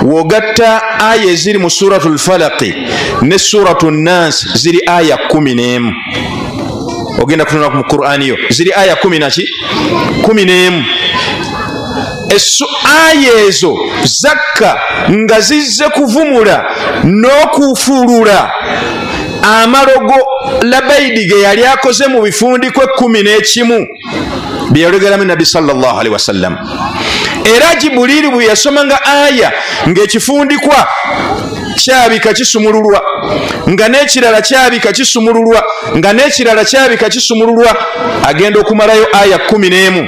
Wogatta aya eziri mu Suratul Falaqi ne Suratul Nas ziri aya 11. Ogenda kutunula mu Qur'ani yo ziri aya 10 naki 11. Aya ezo zakka nga zizze kuvumula n'okufulula amalogo Labaidi ge yali akoze mu bifundiko 11 bye yalogeramu Nabbi sallallahu alaihi wasallam. Era Jibuliru bwe yasomanga aya ng'ekifundikwa kyabika kisumululwa, nga n'ekirala kyabika kisumululwa, nga n'ekirala kyabika kisumululwa, agenda okumalayo aya 11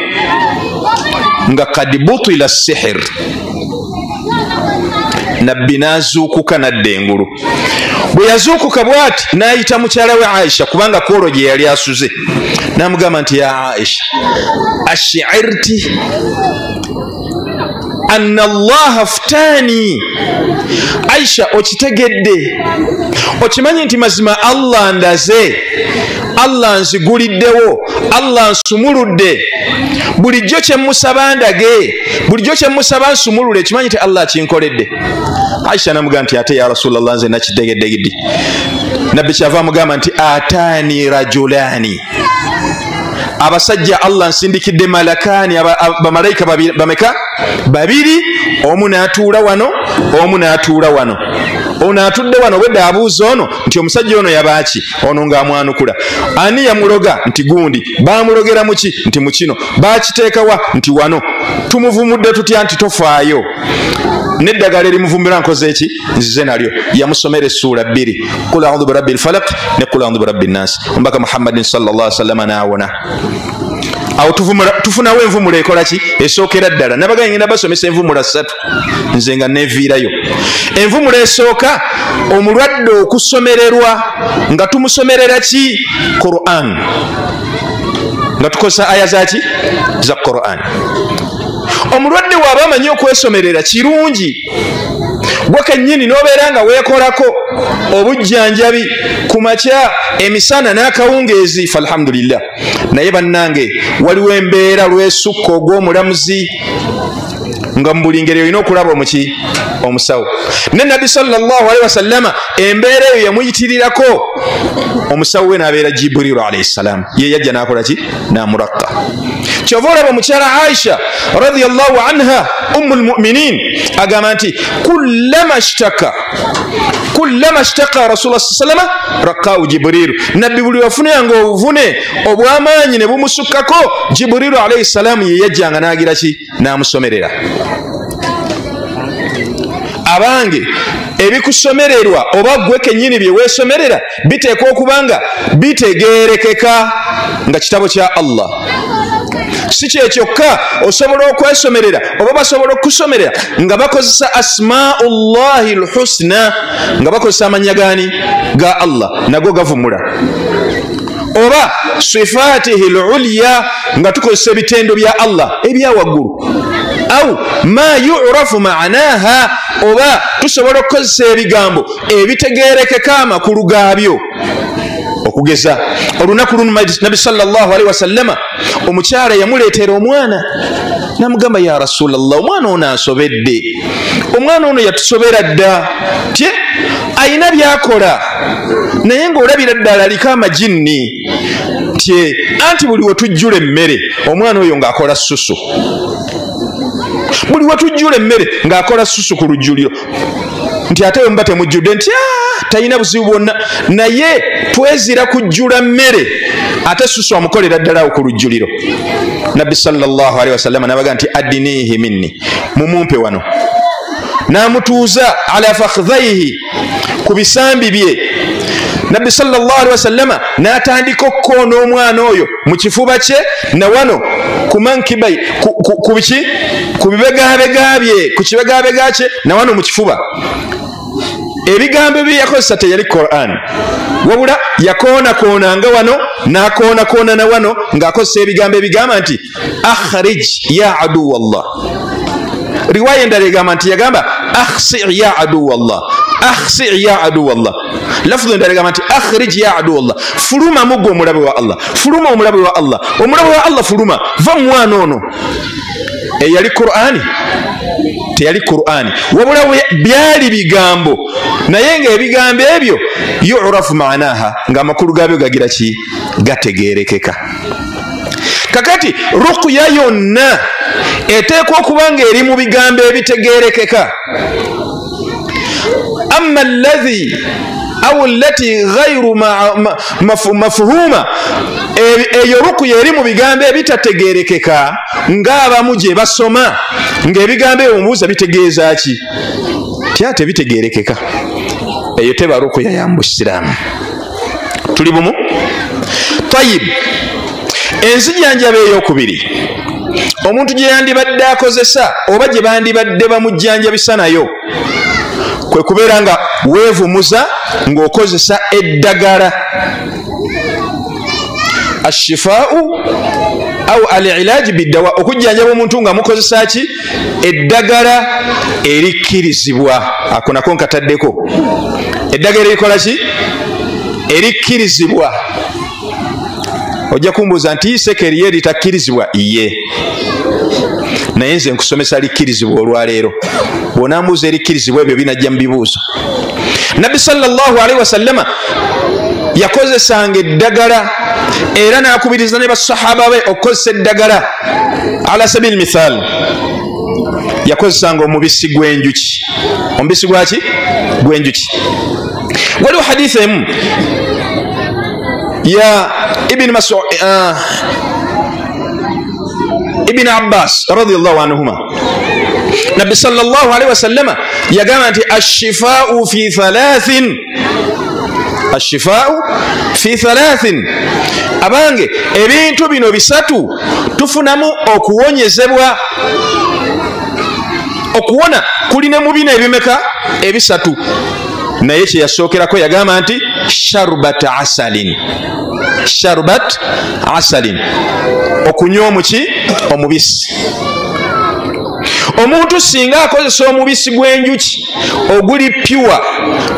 nga kad butila sihir. Nabbi n'azuukuka n'adda engulu. Bwe yazuukuka bw'ati n'ayita mukyala we Aisha, kubanga kwolwo gye yali asuze, n'amugamba nti ya Aisha, ashi'irti anna Allaha ftani. Aisha, okitegedde, okimanyi nti mazima Allah ndaze, Allah nziguliddewo, Allah nsumuludde. Bulijjo kye mmusaba ndage, bulijjo kye mmusaba nsumulule, kimanyi nti Allah kinkoledde. Aisha namugamba nti ate ya Rasulallah, nze nakitegedde gidi. Nabbi kyava amugamba nti atani rajulani, abasajja Allah nsindikidde malakani, bamalayika bameka? Babiri, omu n'atuula wano, omu n'atuula wano. Ono atudde wano bwedda abuuza ono nti omusajja ono yabaaki? Ono ng'amwanukula. Ani yamuloga? Nti gundi. Baamulogera muki? Nti mu kino. Baakiteekawa? Nti wano. Tumuvumudde tutya? Nti tofaayo. N'eddagala erimuvumbira nkoze eki? Nzize nalyo. Yamusomera essuula 2, qul a'udhu birabbil falaq ne qul a'udhu birabbin nas. Omubaka Muhammadin sallallahu alaihi wasallam n'awona. Awo tufunawo envumula ekola ki? Esookera ddala. Nabagambye ngenda basomesa envumula 3, nze nga neeviirayo. Envumula esooka, omulwadde okusomererwa nga tumusomerera ki? Qur'an, nga tukozesa aya zaki? Za Qur'an. Omulwadde waba amanyi okwesomerera kirungi, gwe kennyini n'obeera nga weekolako obujjanjabi ku makya, emisana n'akawungeezi, falhamdulillah. Naye bannange waliwo embeera lwesukka ogw'omulamuzi nga mu buli ngeri olina okulaba omuki? Omusawo. Ne Nabbi sallallahu alaihi wasallama embeera eyo yamuyitirirako, omusawo we n'abeera Jibrilu alayhi salam, ye yajja n'akola ki? N'amuraqqa. Kyova olaba mukyala Aisha radhiyallahu anha ummul mu'minin agamba nti kullama ishtaka Rasulullah sallallahu alaihi wasallam raqau Jibrilu. Nabbi buli wafunanga obuvune obw'amaanyi ne bumusukkako, Jibrilu alayhi salam ye yajjanga n'agira ki? N'amusomerera. Abange, ebikusomererwa oba gwe kennyini bye weesomerera biteekwa okuba nga bitegeerekeka nga kitabo kya Allah. Si kye kyokka, osobola okwesomerera oba basobola okusomerera nga bakozesa asmaullahi lhusna, nga bakozesa amannya gani? Ga Allah, nago gavumula. Oba sifatihi lulya, nga tukozesa ebitendo bya Allah ebya waggulu. Au ma yu'rafu ma'naha, oba tusobola okukozesa ebigambo ebitegeerekeka amakulu gaabyo. Okugeza olunaku luno Nabbi sallallahu alaihi wasallama omukyala yamuleetera omwana, namugamba ya Rasulallah, omwana ono ansobedde, omwana ono yatusobera dda, tye ayina byakola naye ng'olabira ddala aliko amajinni, tye anti buli wetujjula emmere omwana oyo ng'akola susu, buli wetujjula emmere ng'akola susu ku lujjuliro, nti ate bwe muba temujjudde nti talina buzibu bwonna, naye twezira kujjula mmere ate susu amukolera ddala awo ku lujjuliro. Nabbi sallallahu alaihi wasallam n'abaga nti addinihi minni, mumumpe wano. N'amutuuza ala fakhdhaihi, ku bisambi bye. Nabbi sallallahu alaihi wasallama n'atandika okkoona omwana oyo mu kifuba kye na wano ku mankibai, ku biki? Ku bibegabega bye, ku kibegabega kye na wano mu kifuba. Ebigambo bye yakozesa teyali Qur'an, wabula yakoonakoonanga wano n'akoonakoona na wano ng'akozesa ebigambo ebigamba nti akhrij ya aduwallah. Riwaya endala egamba nti yagamba akhsi ya aduwallah, akhsi ya aduwallah. Lafudhu endala egamba nti akhrij ya aduwallah, fuluma muggo omulabe wa Allah, fuluma omulabe wa Allah, omulabe wa Allah fuluma, va mu mwana ono. Eyali Qur'ani? Teyali Qur'ani, wabula byali bigambo, naye nga ebigambo ebyo yurafu maanaha, nga amakulu gaabyo gagira ki? Gategeerekeka. Kakati ruqya yonna eteekwa okuba nga eri mu bigambo ebitegeerekeka. Amma alladhi au allati ghayru mafhuma, eyo ruqya eri mu bigambo ebitategeerekeka ng'abamu gye basoma ng'ebigambo ebyo mubuuza bitegeeza ki, tyate bitegeerekeka, eyo teba ruqya ya Busiraamu. Tuli bumu? Tayib. Enzijanjaba eyokubiri omuntu gye yandibadde akozesa oba gye bandibadde bamujjanjabisa nayo kwe kubeera nga weevumuza ng'okozesa eddagala. Ashifaau au alilaji biddawa, okujjanjaba omuntu nga mukozesa ki? Eddagala erikkirizibwa. Ako nako nkataddeko, eddagala erikola ki? Erikkirizibwa. Ojja kumbuuza nti isekeri ye litakkirizibwa? Iye, naye nze nkusomesa likkirizibwa olwaleero. Bw'onambuuza erikkirizibwa ebyo binajja mu bibuuzo. Nabbi sallallahu alaihi wasallama yakozesanga eddagala era n'akubiriza ne basahaba be okukozesa eddagala. Ala sabil mithal, yakozesanga omubisi gw'enjuki. Omubisi gwaki? Gw'enjuki. Waliwo hadithi emu ya Ibn Mas'ud, Ibn Abbas radhiyallahu anhuma. Nabbi sallallahu alaihi wasallama yagamba nti ashifaau fi thalathin, ashifaau fi thalathin. Abange, ebintu bino bisatu tufunamu okuwonyezebwa. Okuwona kulina mu bino ebimeka? Ebisatu. Naye kye yasookerako yagamba nti sharbat asalin, sharbat asalin, okunywa omuki? Omubisi. Omuntu singa akozesa omubisi gw'enjuki oguli pure,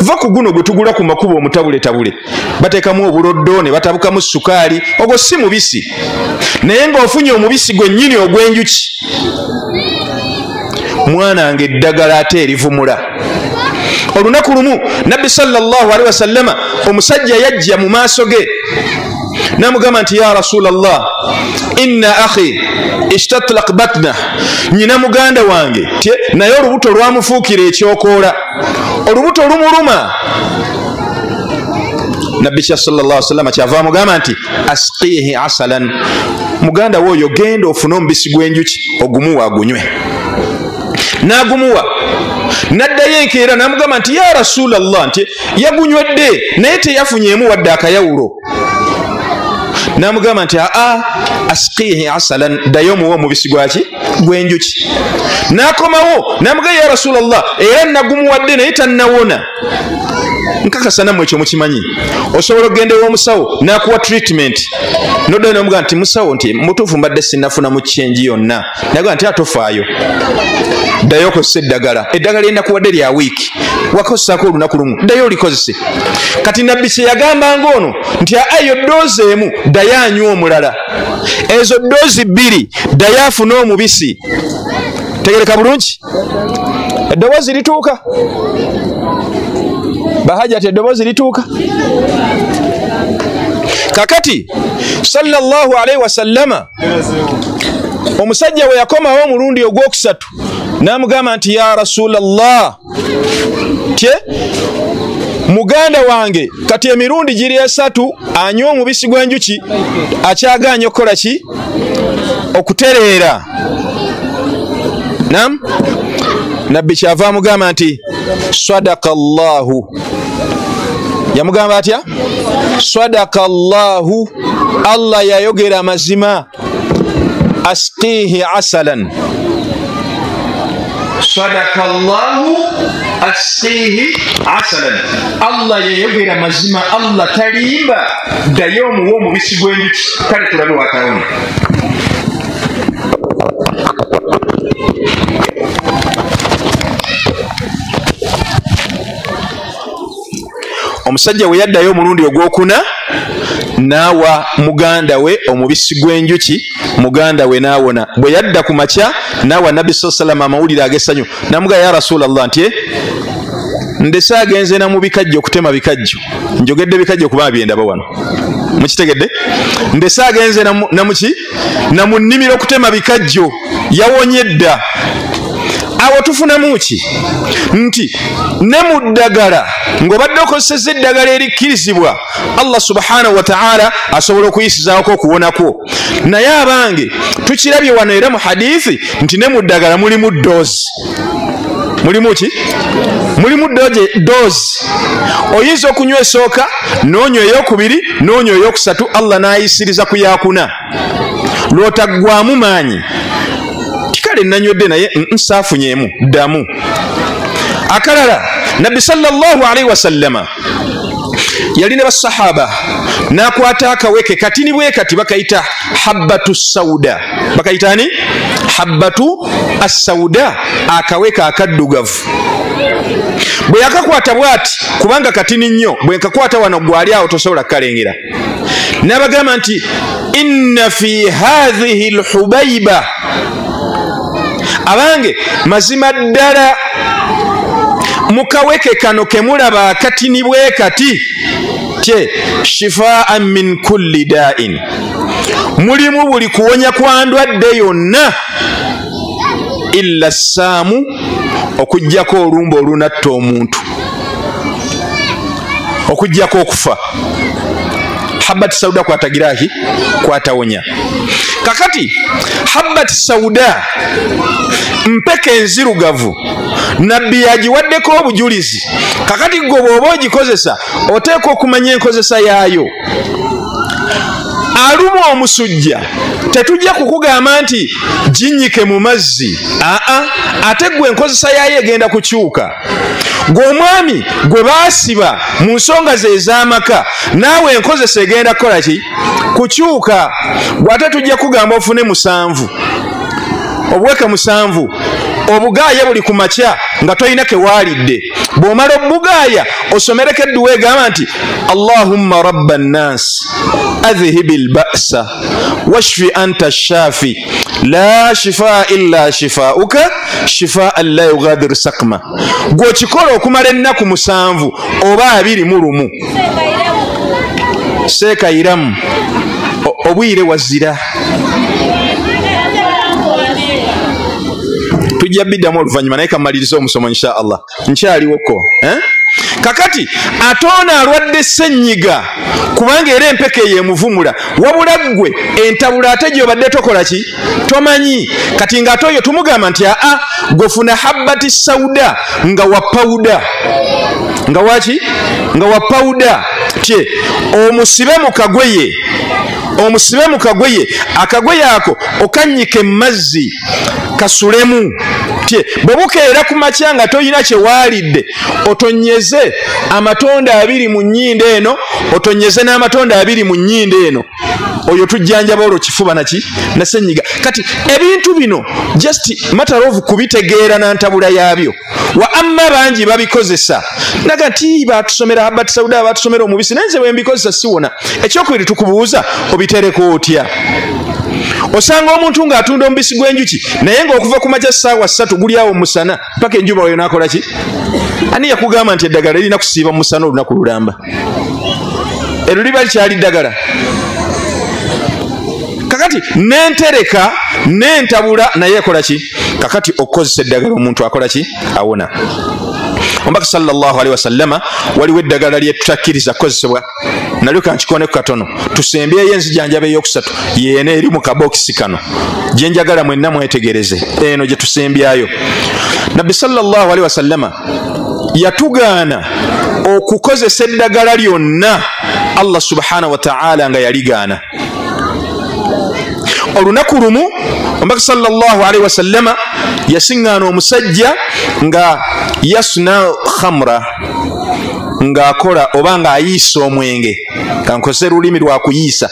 va ku guno gwe tugula ku makubo omutabuletabule, bateekamu obuloddo ne batabukamu sukaali, ogwo si mubisi. Naye ng'ofunye omubisi gwennyini ogw'enjuki, mwana nga eddagala ate erivumula. Olunaku lumu Nabbi sallallahu alaihi wasallama omusajja yajja mu maaso ge namugamba nti ya Rasulallah, inna akhi ishtatlaq batna, nyina muganda wange naye olubuto lwamufuukira ekyokoola, olubuto lumuluma. Nabbi sallallahu alaihi wasallama kyava amugamba nti asqihi asalan, muganda wo oyo genda ofune omubisi gw'enjuki ogumuwa agunywe. N'agumuwa. N'addayo enkeera n'amugamba nti ya Rasulallah, nti yagunywedde naye teyafunyeemu wadde akayawulo. N'amugamba nti aa asqihi asalan, ddayo omuwe omubisi gwaki? Gw'enjuki. N'akomawo n'amugamba ya Rasulallah, era nagumuwadde naye tannawona. Nkakasa nammwe ekyo mukimanyi. Osobola okugenda ew'omusawo n'akuwa treatment, noddayo n'omugamba nti musawo, nti mutuufu mbadde sinnafunamu kyenji yonna. Nagamba nti atofaayo, ddayo okozese eddagala. Eddagala lyennakuwadde lya wiiki, wakozesaako olunaku lumu, ddayo olikozese. Kati Nabbi kye yagambanga ono nti eyo ddoozi emu ddayo anywa omulala, ezo ddoozi bbiri ddayo afune omubisi. Tegereka bulungi, eddoboozi lituuka. Bahajati, eddoboozi lituuka. Kakati sallallahu alaihi wasallama omusajja we yakomawo omulundi ogwokusatu n'amugamba nti ya Rasulallah, tye muganda wange kati emirundi giri esatu anywa omubisi gw'enjuki akyagaanye okukola ki? Okutereera. Nam Nabbi kyava amugamba nti sadaka Allahu. Yamugamba atya? Sadaka Allahu, Allah yayogera mazima. Asqihi asalan, sadaka Allahu asqihi asalan, Allah yayogera mazima, Allah talimba, ddayo omuwe omubisi gw'enjuki. Kale tulabe wakawona. Omusajja we yaddayo omulundi ogwokuna n'awa muganda we omubisi gw'enjuki, muganda we n'awona. Bwe yadda ku makya n'awa Nabbi sallallahu alayhi wasallam amawulire ag'essanyu, n'amugamba ya Rasulallah nti ndese agenze na mu bikajjo okutema bikajjo, njogedde bikajjo kuba byendaba wano, mukitegedde? Ndese agenze namuki na mu nnimiro okutema bikajjo, yawonye dda. Awo tufunamu ki? Nti ne mu ddagala ng'obadde okozesezza eddagala erikkirizibwa, Allah subhanahu wa ta'ala asobola okuyisizaako okuwonako. Naye abange tukirabye wano era mu hadithi nti ne mu ddagala mulimu doozi. Mulimu ki? Mulimu doozi. Oyinza okunywa esooka, n'onywa eyokubiri, n'onywa eyokusatu, Allah n'ayisiriza ku yakuna, lw'otaggwamu maanyi. Kale nanywedde naye nsaafunyeemu, ddamu. Akalala, Nabbi sallallahu alaihi wasallama yali ne basahaba n'akwata akaweke katini bwe kati, bakayita habbatu sauda. Bakayita ani? Habbatu assauda, akaweke akaddugavu. Bwe yakakwata bw'ati, kubanga katini nnyo, bwe nkakwata wano gwali awo tosobola kukalengera, n'abagamba nti inna fi hadhihi lhubaiba, abange mazima ddala mukaweke kano kemulaba akatini bwe kati, tye shifaan min kulli da'in, mulimu buli kuwonya kwa ndwadde yonna, illa ssaamu, okuggyako olumbe olunatta omuntu, okuggyako okufa. Habbat sauda kwatagiraki kwatawonya. Kakati habbat sauda mpeke enzirugavu, Nabbi yagiwaddeko obujulizi. Kakati gwe bw'oba ogikozesa oteekwa okumanya enkozesa yaayo. Alumwa omusujja tetujja kukugamba nti ginnyike mu mazzi, aa, ate gwe enkozesa yaayo egenda kukyuka. Gwe omwami gwe baasiba mu nsonga ze ez'amaka, naawe enkozesa egenda kukola ki? Kukyuka. Gwe ate tujja kugamba ofune 7, obuweke 7, obugaaya buli ku makya nga tolina kewaalidde. Bw'omala obugaaya osomereko edduwa egamba nti Allahumma rabba nnaasi adhhibi lba'sa washfi anta shafi la shifaa illa shifaauka shifaan la yughadiru sakma. Gw'okikola okumala ennaku 7 oba 21. Seekayiramu obwire wazira. Tujja biddamu oluvannyuma, naye kamalirize omusomo insha Allah, nkyaliwoko. Kakati ate ono alwadde ssenyiga, kubanga era empeke yemuvumula, wabula ggwe entabula ate gy'obadde tokola ki? Tomanyi. Kati ng'ate oyo tumugamba nti aa, gwefuna habbati sauda nga wa pawuda, nga waki? Nga wa pawuda, tye omusibe mu kagoye, omusibe mu kagoye, akagoye ako okannyike mu mazzi kasulemu. Tye bwe bukeera ku makya nga toyina kye waalidde, otonyeze amatonda 2 mu nnyindo eno, otonyeze n'amatonda 2 mu nnyindo eno, oyo tujjanjaba olwo kifuba naki na ssenyiga. Kati ebintu bino just matter of kubitegeera na ntabula yaabyo. Wa amma bangi babikozesa naga nti batusomera habbat sauda, batusomera omubisi, naye nze bwe mbikozesa siwona. Ekyokubiri tukubuuza obitereka otya? Osanga omuntu ng'atunda omubisi gw'enjuki, naye ng'okuva ku makya 3:00 guli awo musana paka enjuba oyo n'akola ki? Ani yakugamba nti eddagala lirina kusiiba musana olunaku lulamba? Eryo liba likyali ddagala. Kakati nentereka nentabula naye ekola ki? Kakati okukozesa eddagala omuntu akola ki? Awona. Omubaka sallallahu alaihi wasallama waliwo eddagala lye tutakkiriza kukozesebwa, nalyo kankikoneko katono, tusembyeyo enzijanjaba eyokusatu yeeno eri mu kabokisi kano gye njagala mwenna mwetegereze, eno gye tusembyayo. Nabbi sallallahu alaihi wasallama yatugaana okukozesa eddagala lyonna Allah subhanahu wa ta'ala nga yaligaana. Olunaku lumu Omubaka sallallahu alaihi wasallama yasiŋŋaana omusajja nga yasuna khamra, ng'akola oba ng'ayiisa omwenge, kankozese lulimi lwa kuyiisa.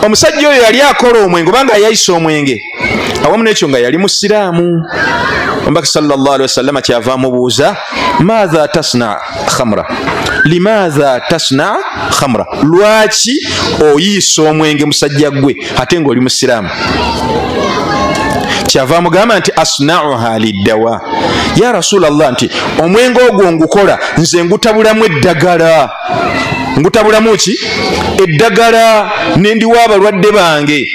Omusajja oyo yali akola omwenge oba nga yayiisa omwenge, awamu n'ekyo nga yali musiraamu. Omubaka sallallahu alaihi wasallam kyava amubuuza, maatha tasna khamra, limaatha tasna khamra, lwaki oyiisa omwenge musajja gwe ate ng'oli musiraamu? Kyava amugamba nti asnauha liddawa, ya Rasulallah, nti omwenge ogwo ngukola nze ngutabulamu eddagala. Ngutabulamu ki? Eddagala, nendiwa abalwadde bange.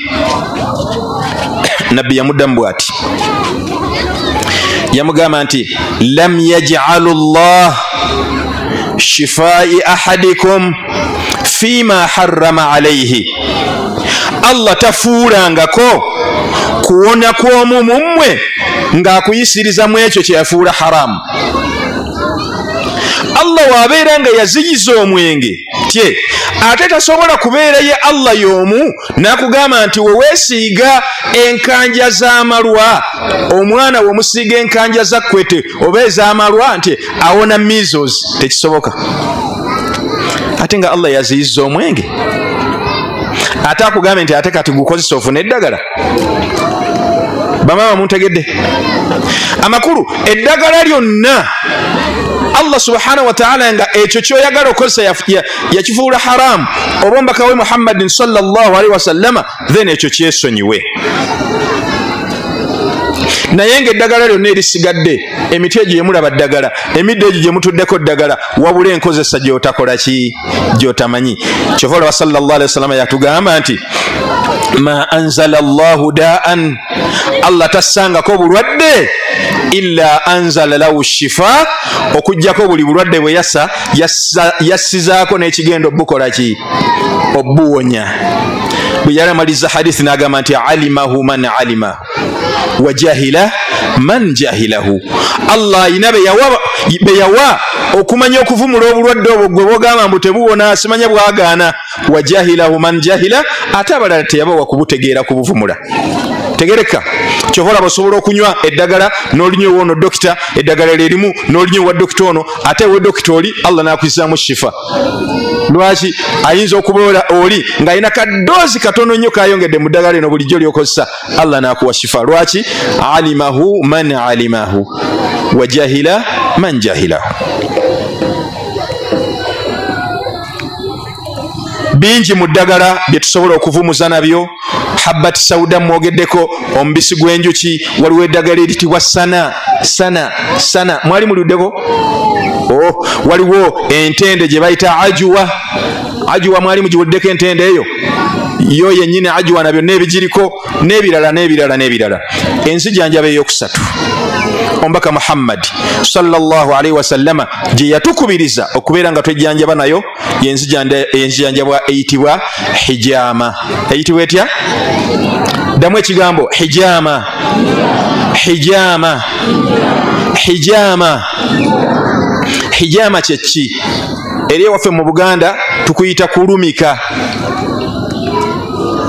Nabbi yamuddamu bw'ati, yamugamba nti lam yaj'alu llah shifai ahadikum fima harrama alayhi, Allah tafuulangako kuwona kw'omu mummwe ng'akuyisiriza mu ekyo kye yafuula haramu. Allah wabeera nga yaziyiza omwenge tye, ate tasobola kubeera ye Allah y'omu n'akugamba nti weweesiiga enkanja z'amalwa, omwana w'omusiiga enkanja za kwete oba ez'amalwa nti awona measles, tekisoboka. Ate nga Allah yaziyiza omwenge, ate akugambe nti ate kati gukozesa ofune eddagala. Bamaama muntegedde? Amakulu eddagala lyonna Allah subhanahu wa ta'ala nga ekyo kyoyagala okozesa yakifuula haramu, oba omubaka we Muhammadin sallallahu alaihi wasallama, then ekyo kyesonyiwe. Naye ng'eddagala lyonna erisigadde, emiti egyo gyemulaba ddagala, emiddo egyo gyemutuddeko ddagala, wabula enkozesa gy'otakola ki, gy'otamanyi. Kyova olaba sallallahu alaihi wasallama yatugamba nti ma anzala Allahu da'an, Allah tassangako bulwadde illa anzala lahu shifa, okuggyako buli bulwadde bwe yassa yassizaako n'ekigendo obukola ki, obuwonya. Bwe yalamaliza hadithi n'agamba nti alimahu man alima wa jahila man jahilahu, Allah ayina be yawa okumanya okuvumula obulwadde obwo gwe bwogamba mbu tebuwona, simanya bwagaana. Wa jahilahu man jahila, ate abalala teyabawa kubutegeera kubuvumula. Tegereka. Kyova olaba osobola okunywa eddagala n'olinywa ew'ono dokita, eddagala lyerimu n'olinywa ewa dokita ono, ate ewe dokita oli Allah n'akuyisaamu shifa. Lwaki? Ayinza okubeera oli ng'alina kadoozi katono nnyo kayongedde mu ddagala lino bulijjo ly'okozesa, Allah n'akuwa shifa. Lwaki? Alimahu man alimahu wa jahila man jahilahu. Bingi mu ddagala bye tusobola okuvumuza nabyo. Habbat sauda mwogeddeko, omubisi gw'enjuki, waliwo eddagala eritibwa sana sana sana, mwali muliddeko? Oh, waliwo entende gye bayita ajuwa. Ajuwa mwali mugiwuliddeko entende eyo? Yo yennyini ajuwa na byonna ebigiriko n'ebirala n'ebirala n'ebirala. Enzijanjaba ey'okusatu omubaka Muhammad sallallahu alaihi wasallama gye yatukubiriza okubeera nga twejjanjaba nayo, yenzijanjabwa eyitibwa hijama. Eyitibwa etya? Ddamu ekigambo hijama. Hijama. Hijama. Hijama kye ki? Eri ewaffe mu Buganda tukuyita kulumika,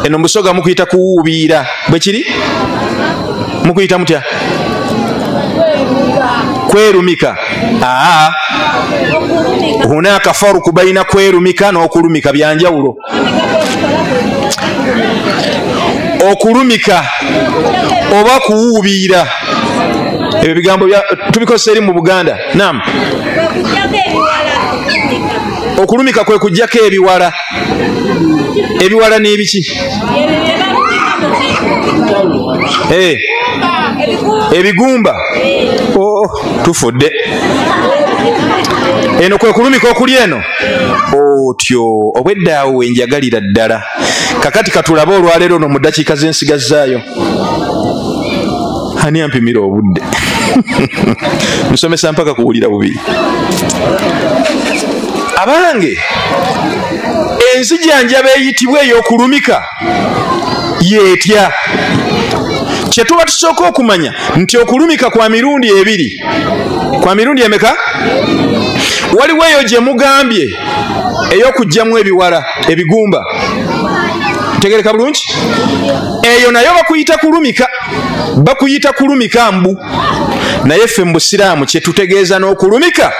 eno Musoga mukuyita kuwuubiira. Bwe kiri? Mukuyita mutya? Kwerumika. Aa, hunaka faruku baina kwerumika n'okulumika, byanjawulo. Okulumika oba kuwuubiira, ebyo bigambo tubikozesa eri mu Buganda. Naam, okulumika kwe kujjako ebiwala. Ebiwala n'ebiki? Ebigumba. Oh, tufudde. Eno kwe kulumika okuli eno otyo obwedda awo wenjagalira ddala. Kakati katulabe olwaleero no mu ddakiika z'ensigazzaayo. Ani ampimira obudde? Nsomesa mpaka kuwulira bubi. Abange, enzijanjaba eyitibwa ey'okulumika yeetya? Kye tuba tusooka okumanya nti okulumika kwa mirundi ebiri. Kwa mirundi emeka? Waliwo eyo gye mugambye ey'okuggyamu ebiwala, ebigumba. Tegereka bulungi? Eyo nayo bakuyita kulumika, bakuyita kulumika mbu. Naye ffe mu busiraamu kye tutegeeza n'okulumika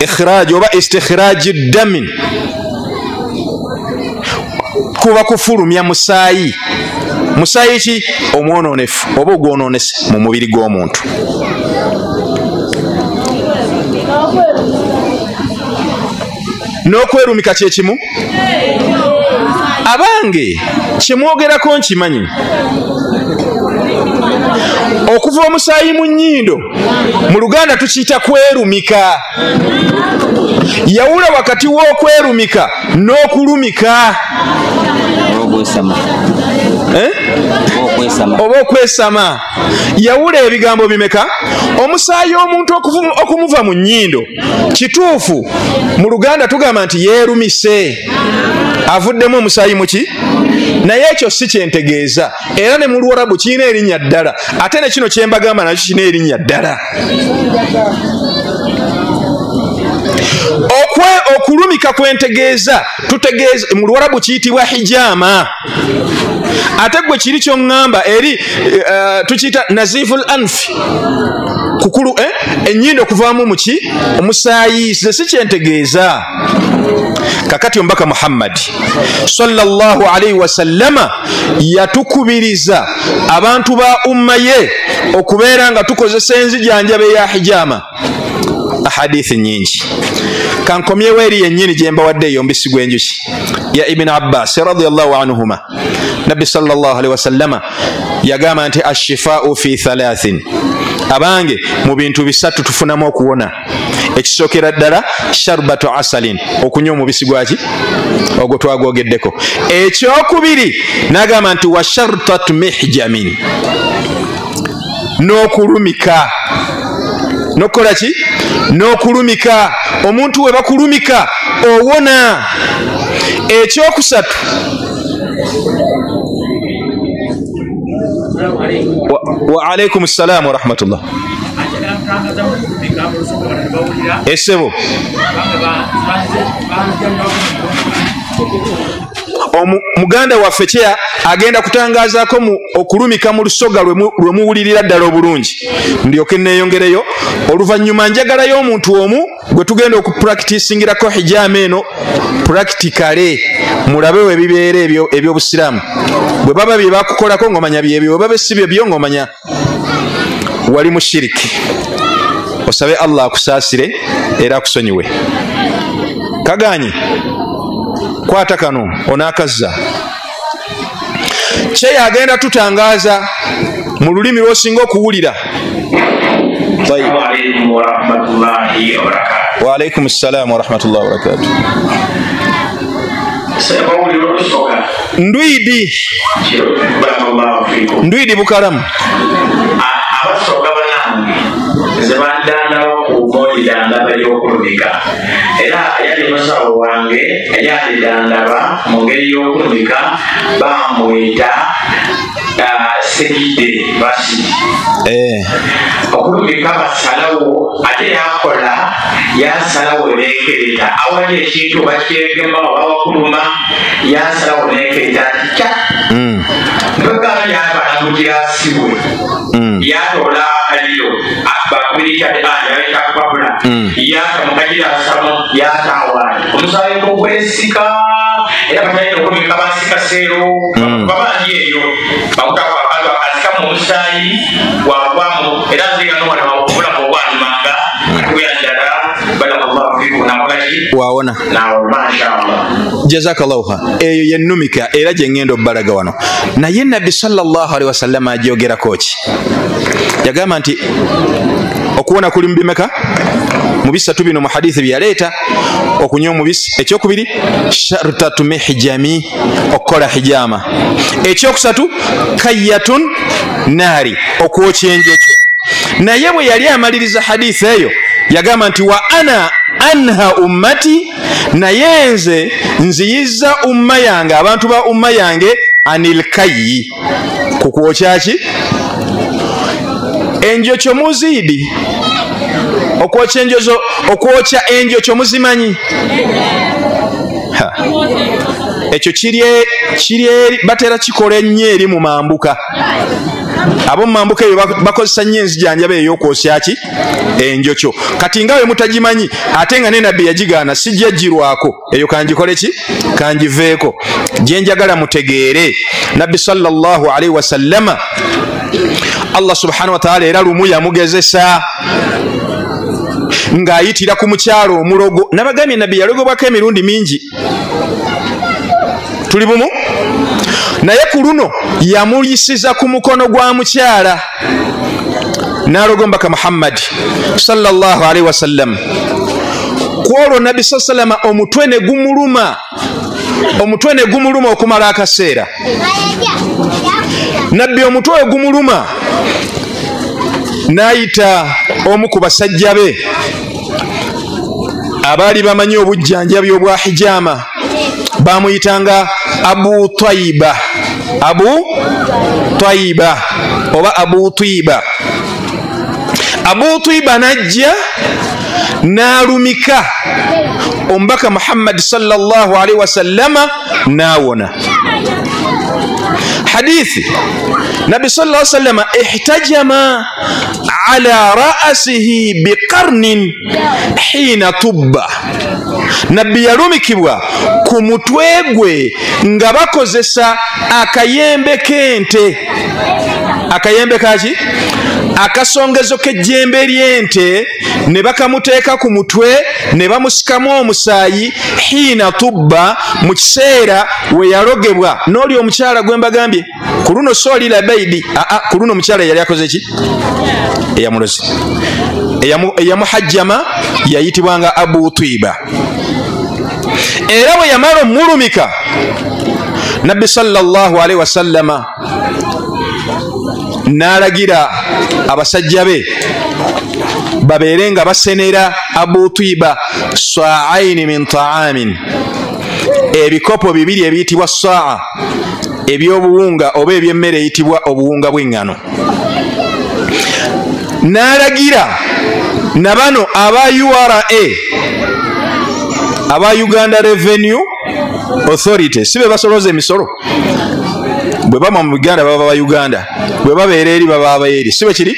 ikhraj oba istikhraji damin, kuba kufulumya musaayi. Musaayi ki omwononefu oba ogwononese mu mubiri gw'omuntu. N'okwerumika kyekimu. Abange kyemwogerako nkimanyi. Okuva omusaayi mu nnyindo mu Luganda tukiyita kwerumika. Yawula wakati w'okwerumika n'okulumika. Oba okwesama. Yawula ebigambo bimeka. Omusaayi omuntu okumuva mu nnyindo kituufu mu Luganda tugamba nti yeerumise, avuddemu omusaayi muki, naye ekyo si kyentegeeza. Era ne mu Luwarabu kirina erinnya ddala, ate ne kino kyembagamba nakyo kirina erinnya ddala. Okulumika kwentegeeza tutegeeza mu Luwarabu kiyitibwa hijama, ate gwe kiri kyoŋŋamba eri tukiyita naziful anfi, kukulu ennyindo okuvaamu muki omusaayi. Si kyentegeeza. Kakati omubaka Muhammad sallallahu alaihi wasallama yatukubiriza abantu ba umma ye okubeera nga tukozesa enzijanjaba eya hijama. Ahadithi nyingi. Kankomyewo eri yennyini gye mbawadde eyo omubisi gw'enjuki ya Ibn Abbas radiyallahu anhuma. Nabbi sallallahu alaihi wasallama yagamba nti ashifaau fi thalathin, abange mu bintu bisatu tufunamu okuwona. Ekisookera ddala sharbatu asalin, okunywa omubisi gwaki ogwo twagwogeddeko. Ekyokubiri n'agamba nti wa shartatu mihjamin, n'okulumika. N'okukola ki? N'okulumika. Omuntu we bakulumika owona. Ekyokusatu, wa alaikum ssalamu warahmatullah. Esebo muganda waffe kyeya agenda kutangazaako okulumika mu lusoga lwe muwulirira ddala obulungi, ndyoke neeyongereyo. Oluvannyuma njagalayo omuntu omu gwe tugenda okupracticingirako hijama eno practically, mulabe we bibeera ebyobusiraamu. Bwe baba bye bakukolako ng'omanya byebyo, bwe baba si byebyo ng'omanya wali mushiriki. Osabe Allah akusaasire era akusonyiwe. Kaganye kwata kano onaakazza. Kyeya agenda tutangaza mu lulimi lw'osinga okuwulira. Wa alaikum ssalamu warahmatullahi wabarakatuh. Ndwidi ndwidi bukalamu. Abasoga banange nze bandandaba ku mondidandaba y'okulumika, era yali musawo wange eyalidandaba mu ngeri y'okulumika, bamwita Segide Basi. Okulumika basalawo, ate yakola yasalawo nekereta awali ekintu bakyegema oba wakuluma, yasalawo nekereta nti kya nbagala yabalamugira siwe yatola akaliro bakubirikyaayakupapula yatamukagira asamu yatawaali omusaayi gwokwesika. Era batayina okulumika basika seero babandi eyo bakutako akantu akasikamu omusaayi gwagwamu, era nziganowana obulamu obwanyumanga atuyanjala barakallahu fikum nakolaki wawona nawe mashallah jazakallahu khair. Eyo yennumika era gye ngenda obbalaga wano. Naye Nabbi sallallahu alaihi wasallam agyogerako ki? Yagamba nti okuwona kuli mu bimeka? Mu bisatu bino mu hadithi byaleeta: okunywa omubisi, ekyokubiri shartatu mihjami, okukola hijama, ekyokusatu kayyatun naari, okwokya enjokyo. Naye bwe yali amaliriza hadithi eyo yagamba nti wa ana anha ummati, naye nze nziyiza umma yange, abantu ba umma yange, anil kayyi, ku kwokya ki? Enjokyo muziidi. Okwokya enjozo, okwokya enjokyo muzimanyi? Ekyo kiri eri batera kikola ennyo eri mu mambuka. Abo mambuka eyo bakozesa nnyo enzijanjaba ey'okwosya ki enjokyo. Kati nga we mutagimanyi ate nga ne nabbi yagigaana sijja girwako, eyo kanjikole ki kanjiveeko. Gye njagala mutegeere, nabbi sallallahu alaihi wasallama Allah subhanahu wa ta'ala era lumu yamugezesa ng'ayitira ku mukyalo omulogo. Nabagambye nabbi yalogobwako emirundi mingi, tuli bumu, naye ku luno yamuyisiza ku mukono gwa mukyala n'alogo mbaka Muhammad sallallahu alaihi wasallam. Ku olwo nabbi sallallahu omutwe ne gumuluma, omutwe ne gumuluma okumala akaseera. Nabbi omutwe gumuluma n'ayita omu ku basajja be abaali bamanyi obujjanjabi obwa hijama, bamuyitanga Abu Taiba, Abu Taiba oba Abu Twiba. Abu Twiba najja n'alumika omubaka Muhammad sallallahu alaihi wasallama n'awona. Hadithi Nabi sallallahu alaihi wasallama ihtajama ala ra'sihi biqarnin hina tubba. Nabbi yalumikibwa ku mutwe gwe nga bakozesa akayembe k'ente. Akayembe kaki? Akasongezo k'ejjembe ly'ente ne bakamuteeka ku mutwe ne bamusikamu omusaayi hina tubba, mu kiseera we yalogebwa. N'oli omukyala gwe mbagambye ku luno sooli labaidi, aa ku luno omukyala yali akoze ki? Eyamulozi, eyamuhajjama yayitibwanga Abu Twiba. Era bwe yamala omulumika nabbi sallallahu alaihi wasallama n'alagira abasajja be babeere nga basenera Abu Twiba sa'aini min ta'amin, ebikopo bibiri ebiyitibwa sa'a ebyobuwunga oba ebyemmere eyitibwa obuwunga bw'eŋŋano. N'alagira na bano aba URA, aba Uganda Revenue Authority, si be basoloza emisolo, bwe bama mu Uganda baba ba Uganda, bwe babeera eri baba abaeri, si bwe kiri?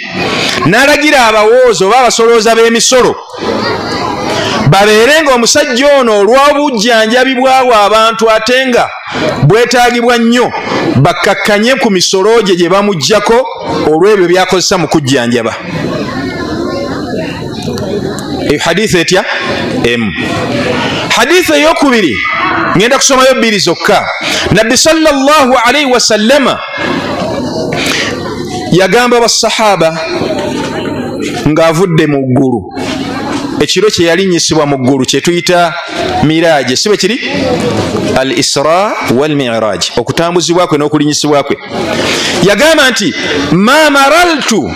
N'alagira abawoozi oba abasolooza b'emisolo babeere nga omusajja ono olw'obujjanjabi bwawe abantu ate nga bwetaagibwa nnyo, bakkakkanye ku misolo gye gye bamuggyako olw'ebyo by'akozesa mu kujjanjaba. Eyo hadithi etya? Emu. Hadithi ey'okubiri ngenda kusomayo bbiri zokka. Nabbi sallallahu alaihi wasallama yagamba basahaba ng'avudde mu ggulu, ekiro kye yalinnyisibwa mu ggulu kye tuyita miraje, si bwe kiri? Al-Isra wal-Mi'raj, okutambuzibwa kwe n'okulinnyisibwa kwe. Yagamba nti ma maraltu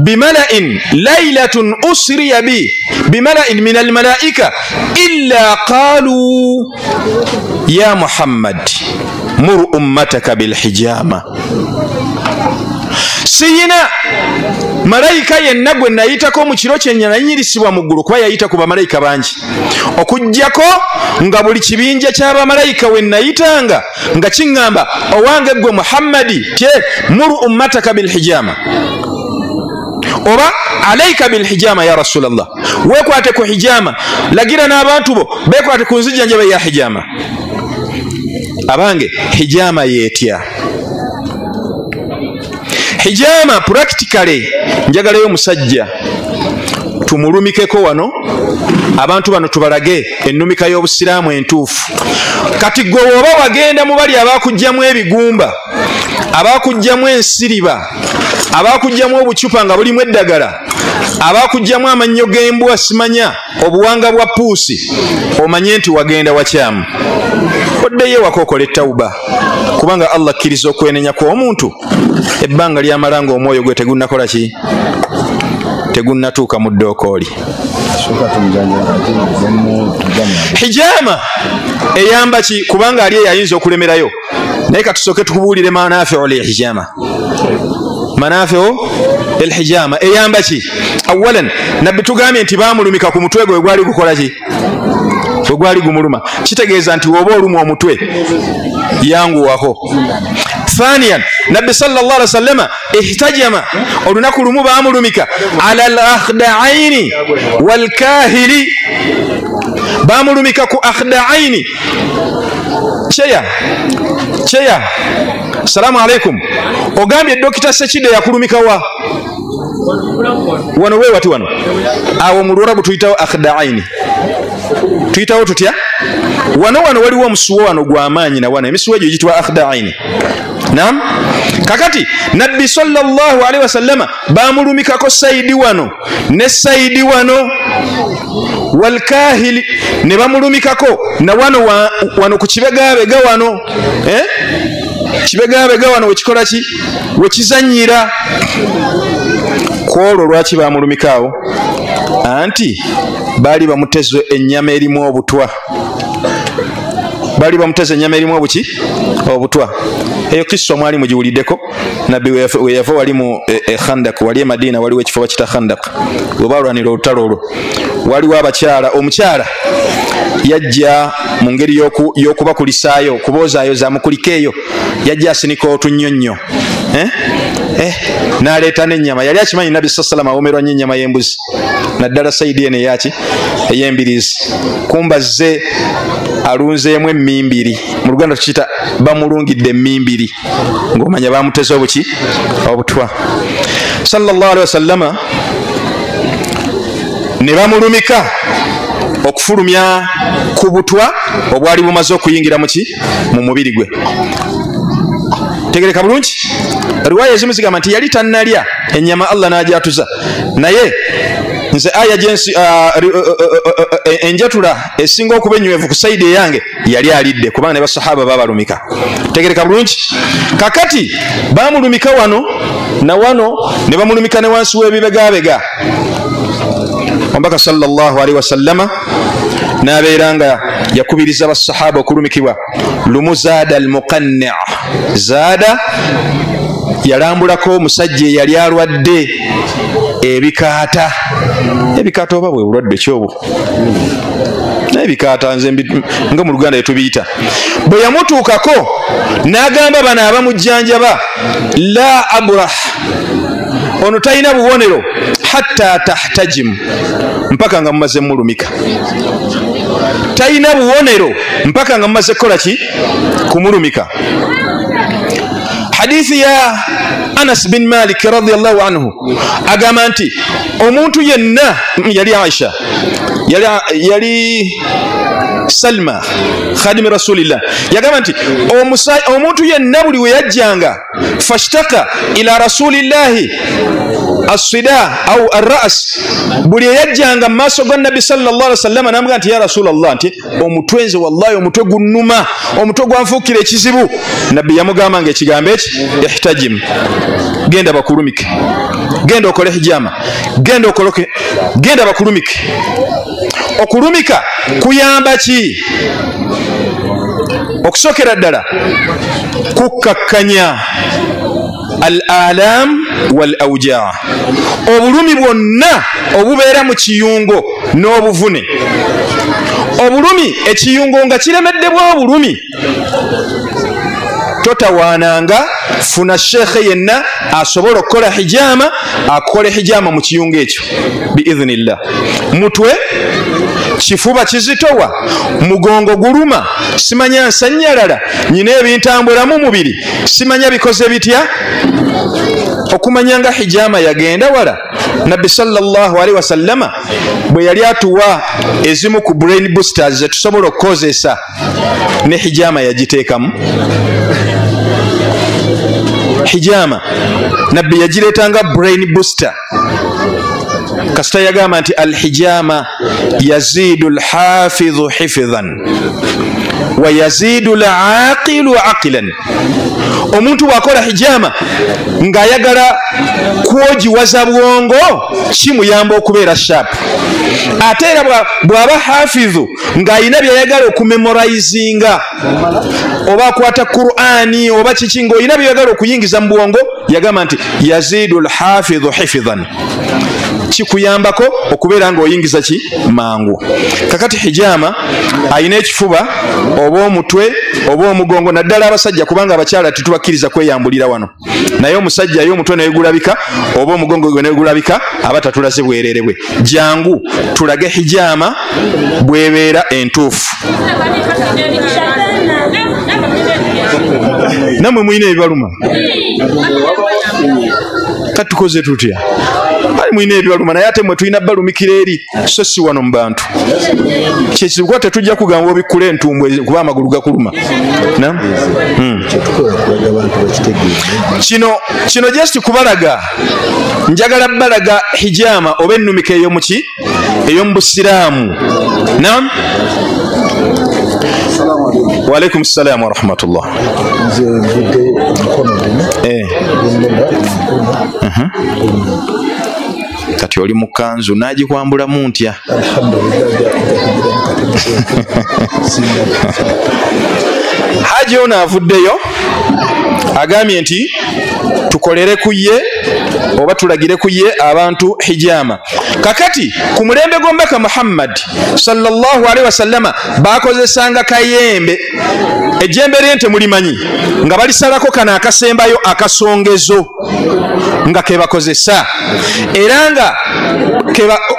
bimala'in laylatun usriya bi bimala'in min almalaika illa qalu ya Muhammad mur ummataka bilhijama. Siyina malayika yenna gwe nayitako mu kiro kye nayinyirisibwa mu ggulu, kuba yayita ku bamalayika bangi, okuggyako nga buli kibinja ky'abamalayika we nayitanga nga kiŋŋamba owange ggwe Muhammadi tye muru ummataka bilhijama oba alaika bilhijama ya Rasulallah, weekwate ku hijama, lagira n'abantu bo beekwate ku nzijanjaba ya hijama. Abange, hijama yeetya? Hijama practically njagalayo omusajja tumulumikeko wano, abantu bano tubalage ennumika y'obusiraamu entuufu. Kati gwe oba wagenda mu bali abaakugjamu ebigumba, abaakugjamu ensiriba, abaakugjamu obucupa nga bulimu eddagala, abaakugjamu amannyo g'embwa simanya obuwanga bwa puusi, omanye nti wagenda wakyamu. Oddeyo ewaka okole tawuba, kubanga Allah akkiriza okwenenya kw'omuntu ebbanga lyamala ng'omwoyo gwe tegunnakola ki? Tegunnatuuka mu ddookooli. Hijama eyamba ki? Kubanga ali eyayinza okulemerayo, naye katusooke tukubuulire manafiu lihijama. Manafiu elhijama eyamba ki? Awalan, nabbi tugambye nti baamulumika ku mutwe gwe gwali gukola ki? Bwe gwali gumuluma, kitegeeza nti woba olumwa omutwe yanguwako. Thaniyan, Nabbi sallallahu alaihi wasallama ihtajama, olunaku lumu baamulumika ala al-akhda'aini wal-kahili, baamulumika ku akhda'aini. Cheya cheya, salamu alaikum. Ogambye Dokita Sekide yakulumika wa wano? We wati wano awo mu Luwarabu tuyitawo akhda'aini, tuyitawo tutya wano? Wano waliwo omusuwa wano gw'amaanyi na wano emisuwa egyo giyitibwa akhda'aini. Naam. Kakati Nabbi sallallahu alaihi wasallama bamulumikako saidi wano ne saidi wano, walkahili ne bamulumikako na wano wano ku kibegabega wano, kibegabega wano wekikola ki, wekizanyira. Kwolwo lwaki bamulumikaawo? Anti baali bamuteze ennyama erimu obutwa, bali bamuteze ennyama erimu obuki, obutwa. Eyo kisa mwali mugiwuliddeko. Nabbi we yava wali mu Khandak, wali e Madina, waliwo ekifo bakita Khandak we balwanira olutalo olwo. Waliwo abakyala, omukyala yajja mu ngeri y'okubakulisaayo, okuboozaayo mukulikeeyo, yajja asinika otunnyonnyo n'aleeta n'ennyama. Yali akimanyi Nabbi sallallahu alaihi wasallam awomerwa nnyo ennyama y'embuzi, naddala saidi eno eyaki, ey'embirizi. Kumba zze alunzeemu emmimbiri, mu Luganda tukiyita bamulungidde emmimbiri, ng'omanya bamuteze obuki, obutwa. Sallallahu alaihi wasallama ne bamulumika okufulumya ku butwa obwali bumaze okuyingira muki, mu mubiri gwe. Tegereka bulungi. Riwaya ezimu zigamba nti yali tannalya ennyama Allah n'agyatuza, naye nze aya jensi enjatula esinga okuba enywevu ku saidi eyange yali alidde, kubanga ne basahaba babalumika. Tegereka bulungi. Kakati bamulumika wano na wano, ne bamulumika ne wansi w'ebibegabega. Omubaka sallallahu alaihi wasallama n'abeera nga yakubiriza basahaba okulumikibwa. Lumu zaada al-muqanni', zaada yalambulako omusajja eyali alwadde ebikaata. Ebikaata oba bwe bulwadde ki obwo? Naye ebikaata nze nga mu Luganda tubiyita. Bwe yamutuukako n'agamba bano abamujjanjaba, la abrah, ono talina bubonero hatta tahtajimu, mpaka nga mumaze mulumika. Talina bubonero mpaka nga mumaze kukola ki, kumulumika. Hadithi ya Anas bin Malik radhiyallahu anhu agamba nti omuntu yenna, yali Aisha, yali Salma khadimi Rasulillah, yagamba nti omuntu yenna buli we yajjanga fashtaka ila Rasulillahi as-sida au ar-ra's, buli yajjanga maaso ga Nabbi sallallahu alaihi wasallam n'amugamba nti ya Rasulallah, nti omutwe nze wallahi omutwe gunnuma, omutwe gwanfuukira ekizibu. Nabbi yamugamba nga ekigambo eki, ihtajim, genda bakulumike, genda okole hijama, genda okoloke, genda bakulumike. Okulumika kuyamba ki? Okusokera ddala kukkakkanya al-alam wal-awjaa, obulumi bwonna obubeera mu kiyungo n'obuvune. Obulumi, ekiyungo nga kiremeddebwa obulumi, totawaananga, funa shekhe yenna asobola okukola hijama, akole hijama mu kiyungo ekyo biidhnillah. Mutwe, kifuba kizitowa, mugongo guluma, simanya nsanyalala, nyina ebintambula mu mubiri, simanya bikoze bitya. Okumanya nga hijama yagenda wala. Nabbi sallallahu alaihi wasallama bwe yali atuwa ezimu ku brain boosters zetusobola okukozesa, ne hijama yagiteekamu. Hijama Nabbi yagireetanga brain booster. Kasita yagamba nti alhijama yazidu lhafidhu hifidhan wa yazidu laqilu aqilan. Omuntu bw'akola hijama ng'ayagala kwogiwaza bwongo, kimuyamba okubeera sharp. Ate era bw'aba hafidhu ng'ayina by'ayagala okumemorizinga, oba akwata Qur'ani oba kiki, ng'olina by'oyagala okuyingiza mu bwongo, yagamba nti yazidu lhafidhu hifidhan. Kikuyambako okubeera ng'oyingiza ki mangu. Kakati hijama ayina ekifuba oba omutwe oba omugongo, naddala abasajja, kubanga abakyala tetubakkiriza kweyambulira wano, naye omusajja ye omutwe negulabika oba omugongo gwe negulabika, aba tatulaze bwerere bwe. Jangu tulage hijama bwebeera entuufu. Namwe mwine ebibaluma, katukoze tutya? Bali mwine ebibaluma, naye ate mwe tulina balumikira eri, so si wano mu bantu. Kyekikuba tetujja kugamba obikkula entumbwe kuba amagulu gakuluma. Kino just kubalaga, njagala balaga hijama oba ennumika ey'omuki ey'omu busiraamu. Naam. Wa alaikum salam wa rahmatullah. Kati oli mu kanzu nagikwambulamu ntya? Haji ono avuddeyo agambye nti tukolere ku ye oba tulagire ku ye abantu hijama. Kakati ku mulembe gw'omubaka Muhammad sallallahu alaihi wasallama bakozesanga kayembe, ejjembe ly'ente mulimanyi, nga balisalako kano akasembayo akasongezo nga kebakozesa, era nga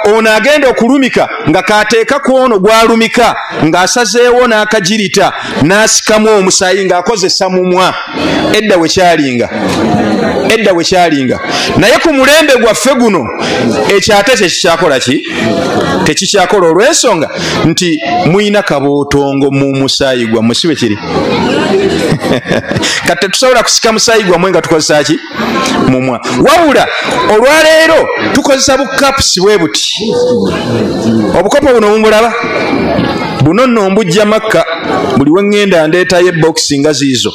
ono agenda okulumika nga kateeka ku ono gwalumika ng'asazeewo n'akagirita n'asikamu omusaayi ng'akozesa mumwa. Edda we kyalinga, edda we kyalinga. Naye ku mulembe gwaffe guno ekyo ate tekikyakola ki? Tekikyakola, olw'ensonga nti muyina kabootongo mu musaayi gwammwe, si bwe kiri? Kati tetusobola kusika musaayi gwammwe nga tukozesa ki? Mumwa. Wabula olwaleero tukozesa bukapusi bwe buti. Obukopo buno mubulaba? Buno nno mbujja Makka, buli we ŋŋenda ndeetayo ebokisi nga ziizo,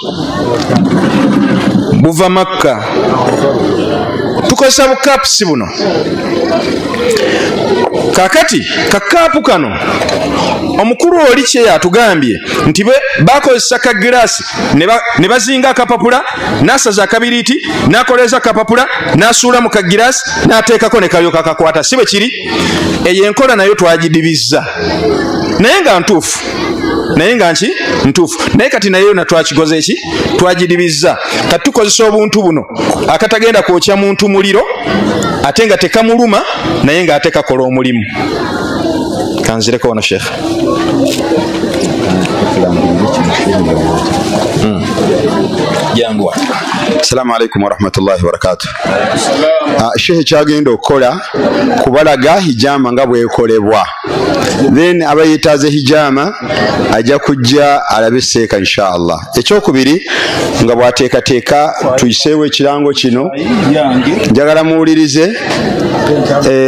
buva Makka. Tukozesa bukapusi buno. Kakati kakaapu kano omukulu oli kye yatugambye nti bakozesa kagiraasi ne bazinga akapapula, n'asaza akabiriiti, n'akoleeza akapapula, n'asuula mu kagiraasi, n'ateekako ne kalyoka kakwata. Si bwe kiri? Eyo enkola nayo twagidibizza, naye nga ntuufu, naye nga nki ntuufu, naye kati nayo na twakikoze ki? Twagidibizza. Kati tukozesa obuntu buno akatagenda kwokya muntu muliro, ate nga tekamuluma, naye nga ate kakola omulimu. Kanzireko wano Sheikh. Jangu. Assalamu alaikum warahmatullahi wabarakatuh. Sheikh kyagenda okukola kubalaga hijama nga bwekolebwa, then abayetaaze hijama ajja kujja alabe seeka inshallah. Ekyokubiri nga bwateekateeka tuyiseewo ekirango kino, njagala muwulirize.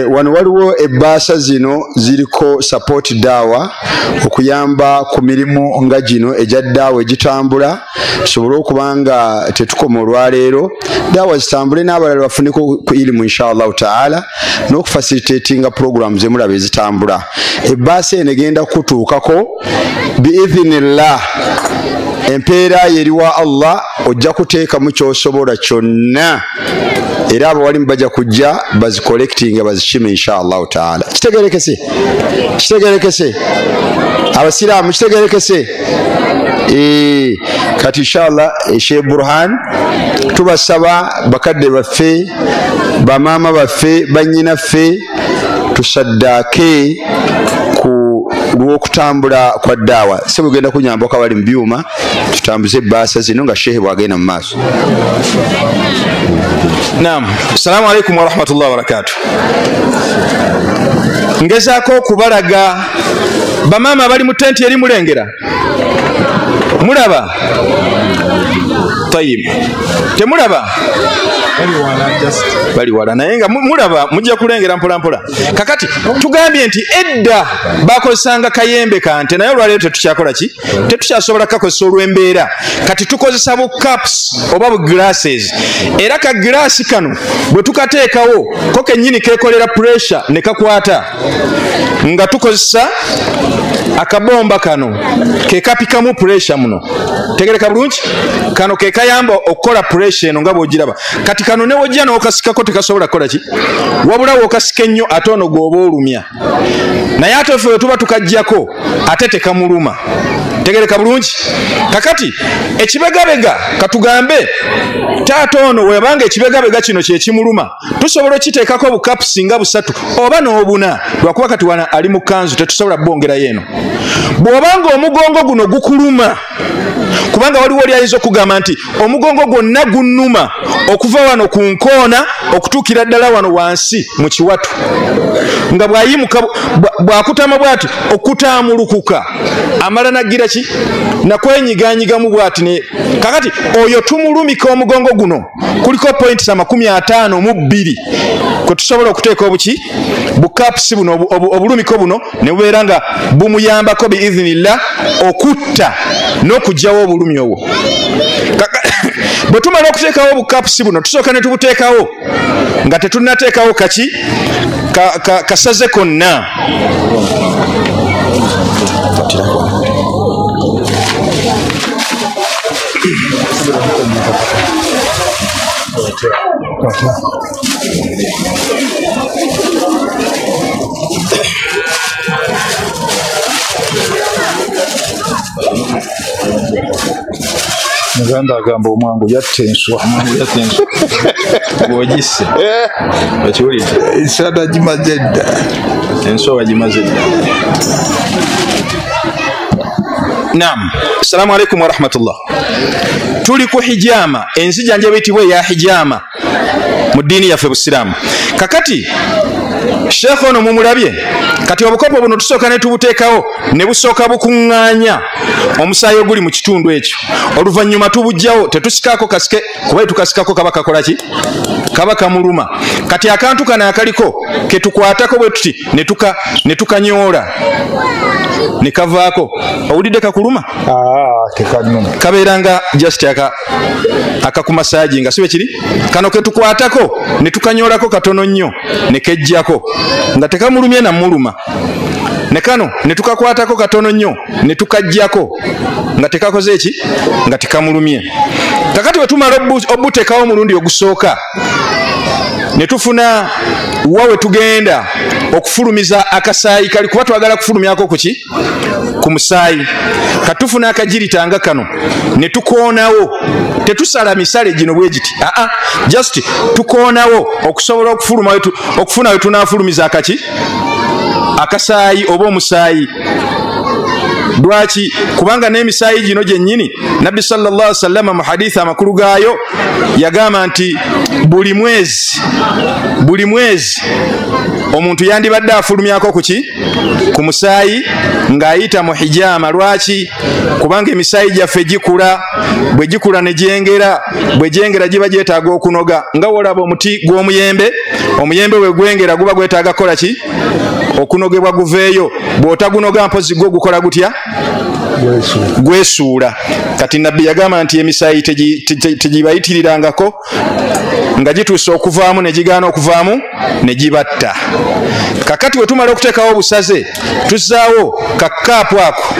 Wano waliwo ebbaasa zino ziriko support dawa okuyamba ku mirimu nga gino egya dawa egitambula, tusobole okuba nga tetukoma olwaleero, dawa zitambule n'abalala bafuneko ku ilimu inshallah taala, n'okufacilitatinga programs zemulaba ezitambula. Ebbaasa eno egenda kutuukako biidhinillah, empeera yeriwa Allah, ojja kuteekamu ky'osobola kyonna, era abawalimu bajja kujja bazicollectinga bazikime inshallah taala. Kitegerekese? Kitegerekese? Abasiraamu kitegerekese? Kati inshallah Sheikh Burhan tubasaba bakadde baffe, bamaama baffe, bannyinaffe, tusaddaake ku lw'okutambula kwa daawa. Si bugenda kunyambako abali mu byuma, tutambuze ebbaasa zino nga shehe bw'agenda mu maaso. Naam. Assalamu alaikum warahmatullahi wabarakatuh. Ngezaako okubalaga bamaama abali mu tenti eri mulengera, mulaba? Tayib. Temulaba? Bali wala, naye nga mulaba, mujja kulengera mpola mpola. Kakati tugambye nti edda bakozesanga kayembe kante, naye olwaleero tetukyakola ki? Tetukyasobola kukakozesa olw'embeera. Kati tukozesa bu cups oba bu glasses, era ka glass kano bwe tukateekawo ko kennyini keekolera pressure ne kakwata, nga tukozesa akabomba kano ke kapikamu pressure muno. Tegereka bulungi? Kano ke kayamba okukola pressure eno nga bw'ogiraba. Kati kano ne wojja n'okasikako tekasobola kukola ki, wabula w'okasika ennyo ate ono gw'oba olumya, naye ate ffe bwe tuba tukaggyako ate tekamuluma. Tegereka bulungi. Kakati ekibegabega katugambe taata ono webanga ekibegabega kino kyekimuluma, tusobola okiteekako obukapusi nga 3 oba n'obuna, lwakuba kati wana ali mu kanzu tetusobola bwongerayo eno. Bw'obanga omugongo guno gukuluma, kubanga waliwo oli ayinza okugamba nti omugongo gwonna gunnuma okuva wano ku nkoona okutuukira ddala wano wansi mu kiwatu, nga bw'ayimuka bw'akutama bw'ati okutaamulukuka amala naggira ki nakwenyiganyigamu bw'ati ne kakati oyo tumulumika omugongo guno kuliko points 52 kwe tusobola okuteeka obuki bukapusi buno obulumiko buno ne bubeera nga bumuyambako biidhinillah okutta n'okugyawo obulumi obwo. Bwe tumala okuteekawo obukapusi buno tusooka ne tubuteekawo nga tetunnateekawo kaki kasaze konna. Muganda agamba omwangu yatta enswa. Bw'ogisse okiwulidde? Enswa nagimaze dda. Enswa wagimaze dda. Naam, assalamu alaikum warahmatullah. Tuli ku hijama, enzijanjaba eyitibwa eya hijama mu ddiini yaffe Busiraamu. Kakati Sheikh ono mumulabye. Kati obukopo buno tusooka ne tubuteekawo ne busooka bukuŋŋaanya omusaayi oguli mu kitundu ekyo, oluvannyuma tubuggyawo, tetusikaako kasike kuba tukasikako kaba kakola ki, kaba kamuluma. Kati akantu kano akaliko ke tukwatako bwe tuti ne tukanyoola ne kavaako. Owulidde kakuluma? Tekanuma. Kabeera nga just akakumasaaji nga si bwe kiri. Kano ke tukwatako ne tukanyoolako katono nnyo ne kejjako nga tekamulumye namuluma, ne kano ne tukakwatako katono nnyo ne tukaggyako nga tekakoze eki, nga tekamulumye. Kakati bwe tumala obuteekawo omulundi ogusooka ne tufuna wa we tugenda okufulumiza akasaayi kali, kuba twagala kufulumyako kuki, ku musaayi. Katufuna akajirita nga kano ne tukoonawo, tetusala misale gino bwe giti, just tukoonawo okusobola okufuluma okufuna we tunaafulumiza akaki akasaayi oba omusaayi. Lwaki? Kubanga n'emisaayi gino gyennyini Nabbi sallallahu alaihi wasallam mu haditha amakulu gaayo yagamba nti buli mwezi omuntu yandibadde afulumyako kuki, ku musaayi ng'ayita mu hijama. Lwaki? Kubanga emisaayi gyaffe gikula, bwe gikula ne gyengera, bwe gyengera giba gyetaaga okunoga. Nga wolaba omuti gw'omuyembe, omuyembe bwe gwengera guba gwetaaga kukola ki, okunogebwa guveeyo. Bw'otagunoga mpozi gwo gukola gutya, gwesuula. Kati Nabbi yagamba nti emisaayi tegibayitirirangako nga gituuse okuvaamu ne gigaana okuvaamu ne gibatta. Kakati bwe tumala okuteekawo obusaze, tuzzaawo kakaapu ako